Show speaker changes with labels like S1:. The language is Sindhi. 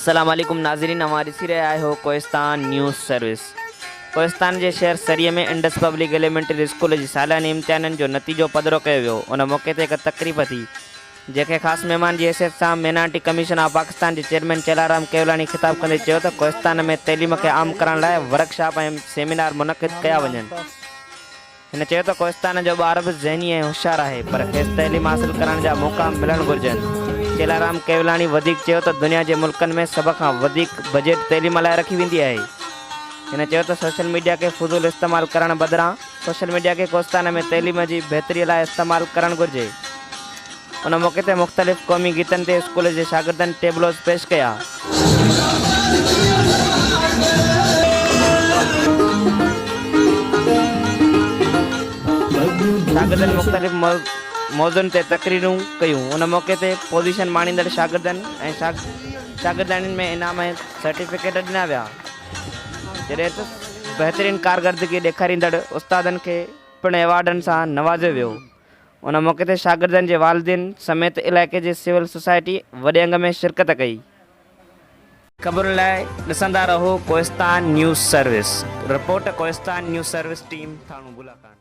S1: السلام عليڪم ناظرين اوهان ڏسي رهيا آهيو ڪوهستان نيوز سروس ڪوهستان جي شهر سري ۾ انڊس پبلڪ ايليمينٽري اسڪول جي سالياني امتحانن جو نتيجو پڌرو ڪيو ويو ان موقعي تي هڪ تقريب ٿي جنهن کي خاص مهمان جي حيثيت سان مينارٽي ڪميشن آف پاڪستان جي چيئرمين چيلارام ڪيولاڻي خطاب ڪندي چيو ته ڪوهستان ۾ تعليم کي عام ڪرڻ لاء ورڪشاپ ۽ سيمينار منعقد ڪيا وڃن. هن چيو ته ڪوهستان جو ٻار به ذهني ۽ هوشيار آهي پر کيس تعليم حاصل ڪرڻ جا موقعا ملڻ گهرجن. چيلارام ڪيولاڻي وڌيڪ چيو ته دنيا جي ملڪن ۾ سڀ کان وڌيڪ بجيٽ تعليم لاء رکي ويندي آهي. هن چيو ته سوشل ميڊيا کي فضول استعمال ڪرڻ بدران سوشل ميڊيا کي ڪوهستان ۾ تعليم جي بهتري لاء استعمال ڪرڻ گهرجي. ان موقعي تي مختلف قومي گيتن تي اسڪول جي شاگردن ٽيبلوز پيش ڪيا. شاگردن مختلف موضوعن تي تقريرون ڪيون. ان موقعي تي پوزيشن ماڻيندڙ شاگردن ۽ شاگردياڻين ۾ انعام ۽ سرٽيفڪيٽ ڏنا ويا، جڏهن ته بهترين ڪارڪردگي ڏيکاريندڙ استادن کي پڻ ايوارڊن سان نوازيو ويو. ان موقعي تي شاگردن جي والدين سميت علائقي جي سول سوسائٽي وڏي انگ ۾ شرڪت ڪئي. خبرن لاء ڏسندا رهو Kohistan news service, report Kohistan news service team, ٿاڻو بولا خان.